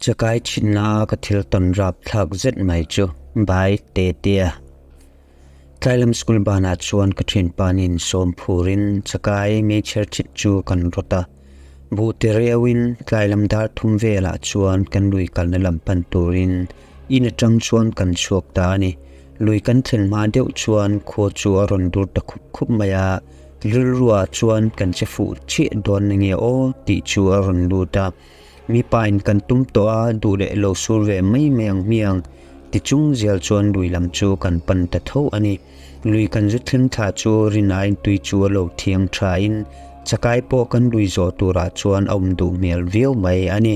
Chakai chhinna ka thil tawn rap thlak zet mai chu Bai Tetea. Tlailam school banah chuan ka thianpanin sawm phurin chakai meichher chhit chu kan rawt a. Buh ti reuhin tlailam dar thum velah chuan kan lui kalna lam pan turin in atang chuan kan chhuak ta a ni. Lui kan thlen hma deuh chuan khua chu a rawn dur ta khup khup mai a, rilruah chuan kan che fuh chiah dawn na nge aw tih chu a rawn lut a. Mipain kan tum tawh a, duh leh lo sur ve mai mai ang hmiang ti chung zel chuan lui lam chu kan pan ta tho a ni. Lui kan zu thleng thla chu rinaiin tui chu a lo thiang thain chakai pawh kan lui zawh turah chuan a awm duh hmel viau mai a ni.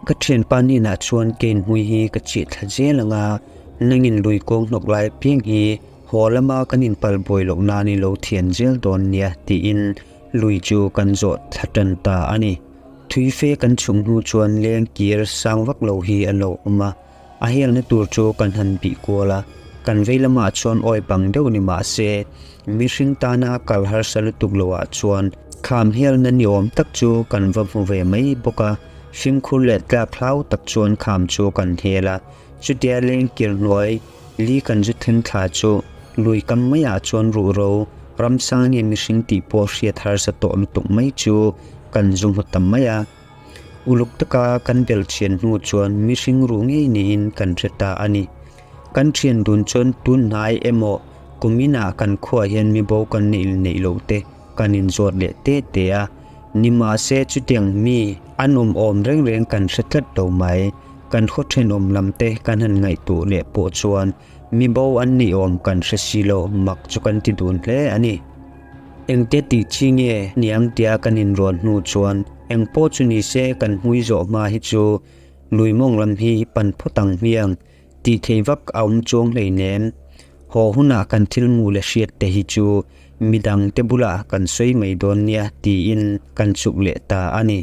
Ka thianpa hnenah chuan kein hmui hi ka chih thla zel ang a, nangin lui kawng hnawk lai apiang hi haw lama kan inpal buai loh nan i lo thian zel dawn nia tiin lui chu kan zawh thla tan ta a ni. Thui fe kan chhung hnu chuan leng kir sang vak lo hi a lo awm a, a helna tur chu kan han bih kual a, kan vei lamah chuan awi bang deuh ni mah se mihring tana kal harsa lutuk loah chuan kham helna ni awm tak chu kan va hmu ve mai bawk a, fimkhur leh tlak hlau tak chuan kham chu kan hel a, chutia leng kir hnuai li kan zu thleng thla chu lui kam maiah chuan ruhro ramsang nge mihring tih pawh hriat harsa tawh lutuk mai chu kan zu hmu ta mai a. Uluk taka kan bel thian hnu chuan mihring ruh ngei niin kan hre ta a ni. Kan thian dun chuan tun hnai emaw kuminah kan khuaah hian mi bo kan neih neih loh te kan inzawt leh te te a. Nimahse chutiang mi an awm awm reng reng kan hre tlat lo mai. Kan khaw thenawm lam te kan han ngaihtuah leh pawh chuan mi bo an nih awm kan hre si lo mak chu kan ti dun hle a ni. Engte tih chi nge niang tia kan inrual hnu chuan eng pawh chu ni se kan hmui zawh hma hi chu lui mawng lam hi pan phawt ang hmiang tih thei vak a awm chuang hleinem. Haw hunah kan thil hmuh leh hriat te hi chu midang te bulah kan sawi mai dawn nia tiin kan chuk leh ta a ni.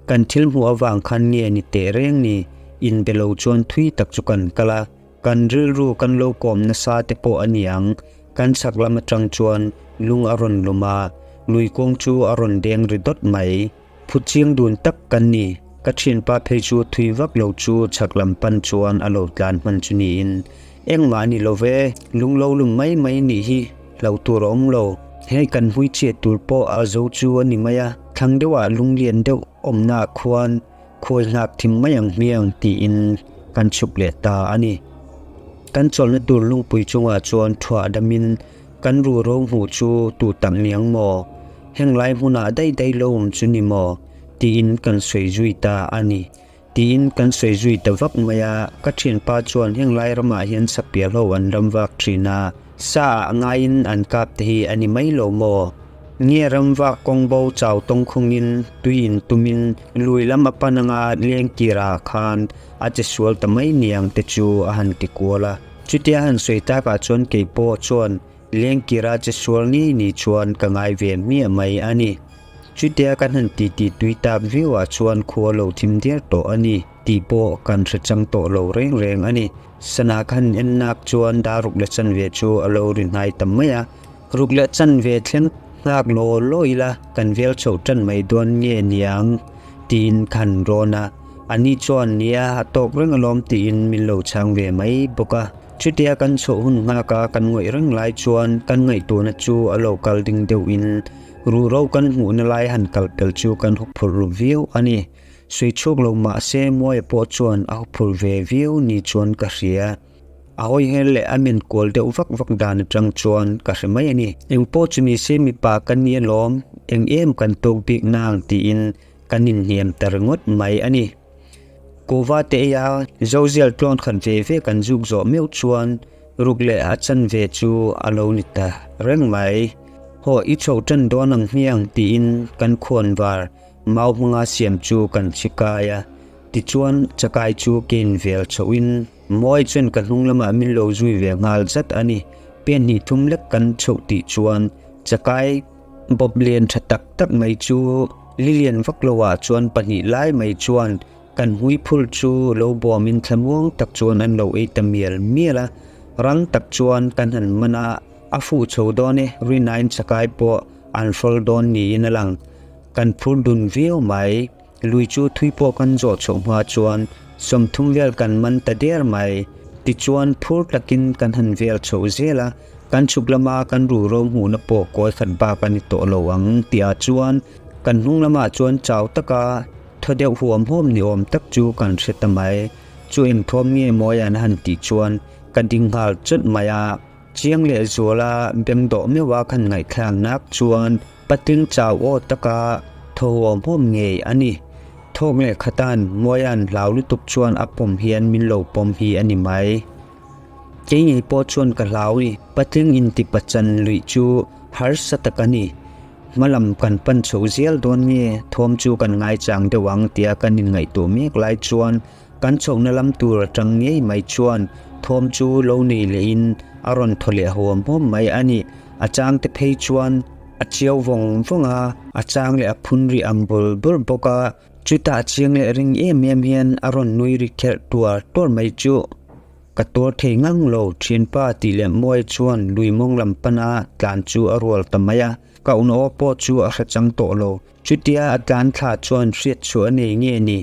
Kan thil hmuh avang khan nge ni teh reng ni, inbe lo chuan thui tak chu kan kal a, kan rilru kan lo kawm nasa te pawh a niang, kan chhak lam atang chuan lung a rawn lum a, lui kawng chu a rawn deng ri dawt mai. Phut chiang dun tak kan ni, ka thianpa phei chu thui vak lo chu chhak lam pan chuan a lo tlan hman chu niin, engmah a ni lo ve, lung lo lum mai mai nih hi hlauh tur a awm lo. Hei kan hmui chhiat tur pawh a zo chu a ni mai a, thlang deuhah lunglian deuh awmnaah khuan khawi nghak thim mai ang hmiang tiin kan chhuk leh ta a ni. Kan chawlhna tur lungpui chungah chuan thuah damin kan ruhro hmuh chu tu tak niang maw? Heng lai hmunah daih daih lo awm chu ni maw? tiin kan sawi zui ta a ni. Tiin kan sawi zui ta vak mai a, ka thianpa chuan heng lai ramah hian sapial ho an ram vak thin a, sa ah ngaiin an kap te hi a ni mai lo maw? Nge ram vak kawng bo chau tawng khungin tui in tumin lui lam a pan anga leng tirah khan a che sual ta mai niang te chu a han ti kual a. Chutia han sawi takah chuan keipawh chuan leng kira che sual ngei ni chuan ka ngai ve hmiah mai a ni. Chutia kan han titi tui tak viauah chuan khua lo thim der tawh a ni tih pawh kan hre chang tawh lo reng reng a ni. Sana khan en nak chuan dar ruk leh chanve chu a lo ri hnai ta mai a, ruk leh chanve thleng nghak law law ila kan vel chhoh tan mai dawn nge niang tiin ka han rawn a, ani chuan nia a tawk reng alawm tiin min lo chhang ve mai bawk a. Chutia kan chhoh hun nghak a kan ngawih reng lai chuan kan ngaihtuahna chu a lo kal ding deuhin Ruhro kan hmuhna lai han kal pel chu kan huphurh ru viau a ni. Sui chhuak lo mah se Muaia pawh chuan a huphurh ve viau ni chuan ka hria. A hawi her leh a men kual deuh vak vak dan atang chuan ka hre mai a ni. Eng pawh chu ni se mipa ka ni alawm, eng em kan tawk bik nang tiin kan inhniam ta ringawt mai a ni. Kuhva te eia Zozial tlawn khat ve ve kan zuk zawh meuh chuan ruk leh a chanve chu a lo ni ta reng mai. Haw i chho tan dawn ang hmiang tiin kan khuan var mau hmanga siam chu kan chhi kai a, tichuan chakai chu kein vel chhohin Mawi chuan ka hnung lamah min lo zui ve nghal zat a ni. Pen hnih thum lek kan chhoh tih chuan chakai bawp lian tha tak tak mai chu Lilian vak loah chuan pahnih lai mai chuan kan hmui phul chu lo bawmin thlamuang tak chuan an lo ei ta mial mial a, rang tak chuan kan han man a, a fuh chho dawn e, rinain chakai pawh an hrawl dawn niin a lang. Kan phur dun viau mai. Lui chu thui pawh kan zawh chhoh hma chuan 30 vel kan man ta der mai. Tichuan phur takin kan han vel chho zel a, kan chhuk lama kan ruhro hmuhna pawh kawi khat bak a ni tawh lo ang tihah chuan kan hnung lamah chuan chau taka thaw deuh huam huam ni awm tak chu kan hre ta mai. Chu engthawm nge Mawia'n a han tih chuan ka ding nghal chawt mai a. Chiang leh zuala beng dawh meuh a khan ngaihthlak nak chuan patling chau aw taka thaw huam huam ngei a ni. Thawk leh khatan Mawia'n hlau lutuk chuan a pawm hian min lo pawm hi a ni mai. Kei ngei pawh chuan ka hlau i patling inti pachan luih chu harsa tak a ni. Hmalam kan pan chho zial dawn nge thawm chu kan ngaichang deuh ang tia kan inngaihtuah mek lai chuan Kan chhohna lam tur atang ngei mai chuan thawm chu lo nei lehin a rawn thaw leh huam huam mai a ni. A chang te phei chuan a chiau vawng vawng a, a chang leh a phun ri ang bul bul bawk a. Chutah chiang leh ring em em hian a rawn nui ri kherh tuar tuar mai chu. Ka tuar thei ngang lo, thianpa tih leh Muai chuan lui mawng lam pana tlan chu a rual ta mai a. Ka unaw pawh chu a hre chang tawh lo. Chutia a tlan thla chuan hriat chhuah a nei nge ni?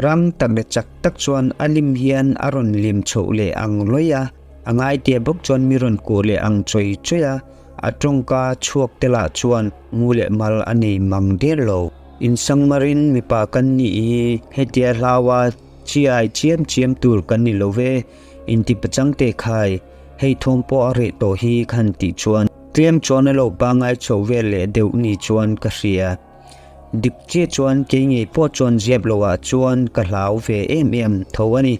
Ram tak leh chak tak chuan a lim hian a rawn lim chhoh leh ang lawih a, a ngaitia bawk chuan mi rawn kuh leh ang chawi chawi a, a tawngka chhuak te lah chuan ngu leh mal a nei mang der lo. Insangmarin mipa kan nih hi hetia hlaua chiai chiam chiam tur kan ni lo ve, inti pachang teh khai, hei thawm pawh a reh tawh hi khan tih chuan Tlem chuan a lo pangai chho vel leh deuh ni chuan ka hria. Dik chiah chuan kei ngei pawh chuan ziap lo ah chuan ka hlau ve em em tho a ni.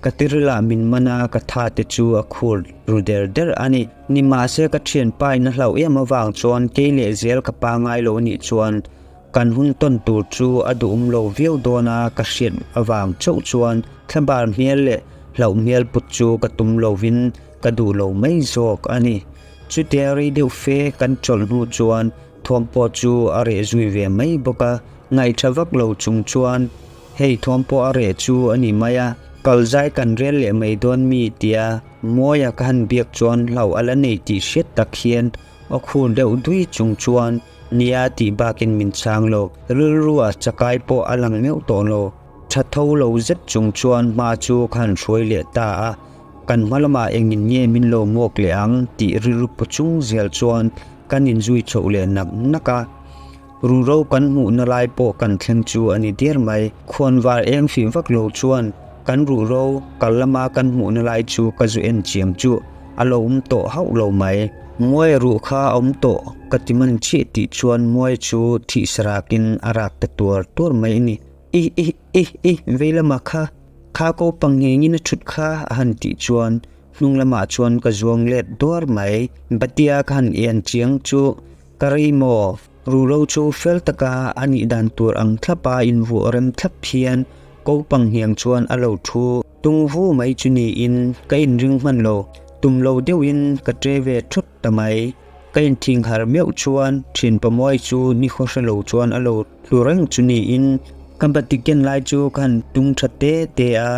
Ka tiril ah min man a, ka tha te chu a khur ru der der a ni. Nimahse ka thianpa in a hlauh em avang chuan kei leh zel ka pangai lo nih chuan kan hun tawn tur chu a duhawm lo viau dawn a ka hriat avang chauh chuan thlabar hmel leh hlauh hmel put chu ka tum lovin ka duh lo mai zawk a ni. Chutia rei deuh fe kan chawlh hnu chuan thuam pawh chu a reh zui ve mai bawk a, ngaihṭha vak lo chung chuan hei thuam pawh a reh chu a ni mai a, kal zai kan rel leh mai dawn mi tia Mawia ka han biak chuan hlauh a la nei tih hriat tak hian aw khur deuh dui chung chuan nia tih bakin min chhang lo, rilru a chakai pawh a lang meuh tawh lo. Tha tho lo zet chung chuan hma chu ka han hruai leh ta a. Kan hma lamah engin nge min lo muak leh ang tih rilru pu chung zel chuan kan inzui chhoh leh nak nak a. Ruhro kan hmuhna lai pawh kan thleng chu a ni der mai. Khuanvar eng fih vak lo chuan kan ruhro kal lama kan hmuhna lai chu ka zu en chiang chu a lo awm tawh hauh lo mai. Muai ruh kha a awm tawh ka ti man chiah tih chuan muai chu thih sarakin a rak ta tuar tuar mai a ni. Ih ih ih ih vei lamah kha kha ko pang ngengin a thut kha a han tih chuan hnung lamah chuan ka zuang let duar mai. Batia ka han en chiang chu ka rei maw? Ruhlo chu fel taka a nih dan tur ang thlapa invuah rem thlap hian ko pang hniang chuan a lo thu tung vu mai chu niin ka inring hman lo. Tum lo deuhin ka ṭe ve thut ta mai. Ka inthing harh meuh chuan ṭhian pamawi chu ni khaw hre lo chuan a lo Hlu reng chu niin ka bati ken lai chu ka han tung tha te te a,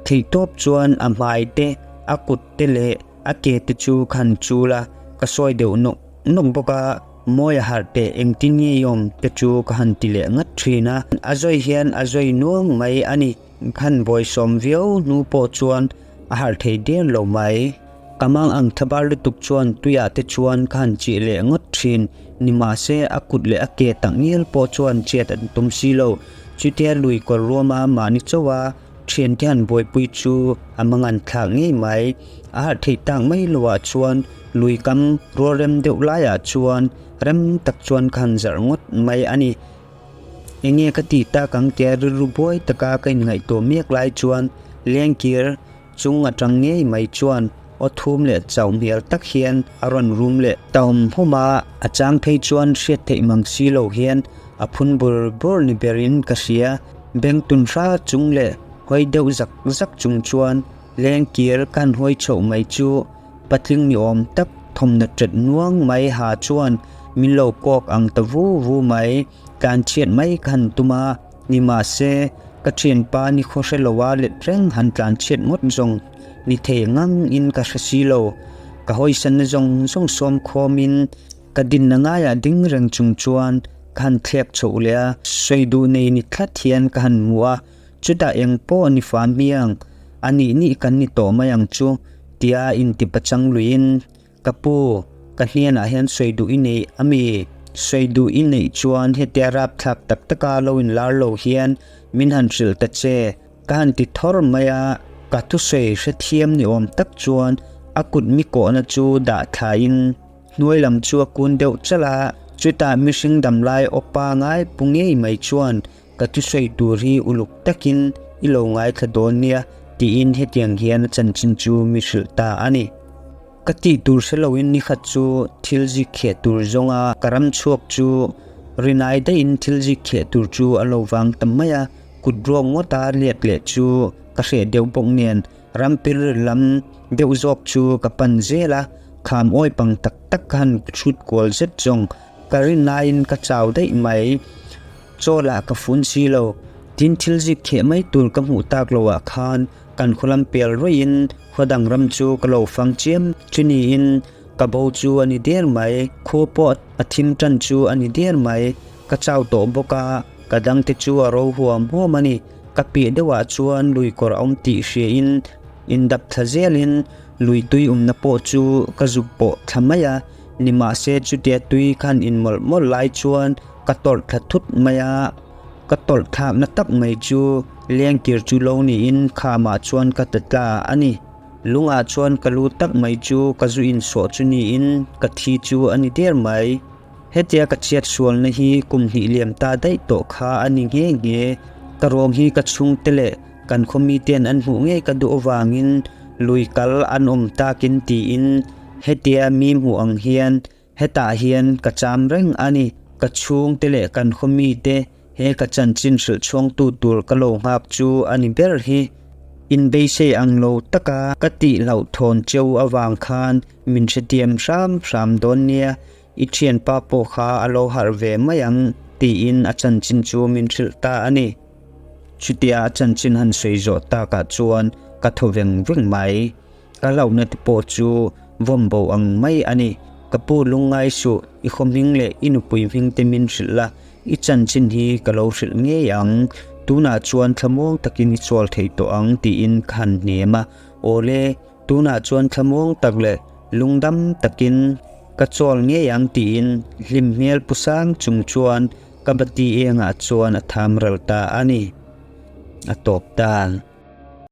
theihtawp chuan a hmai te, a kut te leh a ke te chu ka han chul a, ka sawi deuh nawk nawk bawk a, mawi a harh teh engtin nge i awm te chu ka han ti leh ngat thin a, a zawi hian a zawi nuang mai a ni. Ka han bawisawm viau hnu pawh chuan a harh thei der lo mai. Ka mang ang thabar lutuk chuan tuiah te chuan ka han chih leh ngawt thin. Nimahse, a kut leh a ke tak ngial pawh chuan chiat an tum si lo. Chutia lui kawr ruama mahni chauha thiante han buaipui chu a mangan thlak ngei mai. A harh theih tak mai loah chuan lui kam rual rem deuh laiah chuan rem tak chuan ka han zarh ngawt mai a ni. Enge ka tih tak ang tia rilru buai taka ka inngaihtuah mek lai chuan lengkir Chung atang ngei mai chuan aw thum leh chauh hmel tak hian a rawn rum leh ta hum hum a, a chang phei chuan hriat theih mang si lo hian a phun bur bur ni berin ka hria. Beng tun hra chung leh hawi deuh zak zak chung chuan lengkir kan hawi chhoh mai chu patling ni awm tak thawmhnaw ṭet nuang mai ha chuan min lo kawk ang ta vu vu mai, tlan chhiat mai ka han tum a. Nimahse, ka thianpa ni khaw hre loa let reng han tlan chhiat ngawt zawng ni thei ngang in ka hre si lo. Ka hawisanna zawng zawng sawm khawmin ka dinna ngaiah ding reng chung chuan. Ka han thlek chhoh leh a, sawi duh nei ni tlat hian ka han hmu a, chutah eng pawh ni fa hmiang, a nih nih kan ni tawh mai ang chu, tia intipachang luiin, Ka pu, ka hnenah hian sawi duh i neih a mi? Sawi duh i neih chuan hetia rapthlak tak taka lo inlar lo hian min han hrilh ta che, ka han ti thawr mai a, ka thusawi hrethiam ni awm tak chuan a kut mi kawhna chu dah thlain, Hnuai lam chu a kun deuh chalh a, chutah mihring damlai aw pangai pu ngei mai chuan ka thusawi tur hi uluk takin i lo ngaithla dawn nia tiin hetiang hian a chanchin chu mi hrilh ta a ni. Ka tih tur hre loin nikhat chu thil zik kheh tur zawnga ka ram chhuak chu rinai daihin thil zik kheh tur chu a lo vang ta mai a, kut ruak ngawta let leh chu ka hreh deuh bawk nen Rampir lam deuh zawk chu ka pan zel a, kham awi pang tak tak ka han chhut kual zet zawng ka rin laiin ka chau daih mai. Chaw lah ka fun si lo, tin thil zik kheh mai tur ka hmuh tak lo ah khan kan khaw lam pel ruaiin khaw dang ram chu ka lo fang chiam chu niin ka bo chu a ni der mai, khua pawh a thim tan chu a ni der mai, ka chau tawh bawk a, ka dangte chu a ro huam huam a ni. Ka piah deuhah chuan lui kawr a awm tih hriain indap thla zelin lui tui awmna pawh chu ka zuk pawh thla mai a, nimahse chutia tui khan in mawlh mawlh lai chuan ka tawlh thla thut mai a, ka tawlh thlakna tak mai chu lengkir chu lo niin khamah chuan ka ta tla a ni. Lungah chuan ka lu tak mai chu ka zu insawh chu niin ka thi chu a ni der mai. Hetia ka chhiat sualna hi kum hnih liam ta daih tawh kha a ni nghe nghe. Ka ruang hi ka chhungte leh kan khaw mite'n an hmuh ngei ka duh avangin lui kal an awm takin tiin hetia mi hmuh ang hian hetah hian ka cham reng a ni. Ka chhungte leh kan khaw mite he ka chanchin hrilh chhuangtu tur ka lo nghak chu a ni ber hi. Inbeisei ang lo taka ka tih hlauhthawn cheu avang khan min hrethiam hram hram dawn nia. I thianpa pawh kha a lo harh ve mai ang tiin a chanchin chu min hrilh ta a ni. Chutia a chanchin han sawi zawh takah chuan ka thaw veng veng mai. Ka hlauhna te pawh chu vawm bo ang mai a ni. Ka pu lungngai suh, i khaw hming leh i nupui hming te min hrilh la, i chanchin hi ka lo hrilh ngei ang. Tunah chuan thlamuang takin i chawl thei tawh ang tiin ka han hnem a. Awle, Tunah chuan thlamuang tak leh lungdam takin ka chawl ngei ang tiin hlim hmel pu sang chung chuan ka bati engah chuan a tham ral ta a ni. A tawp ta.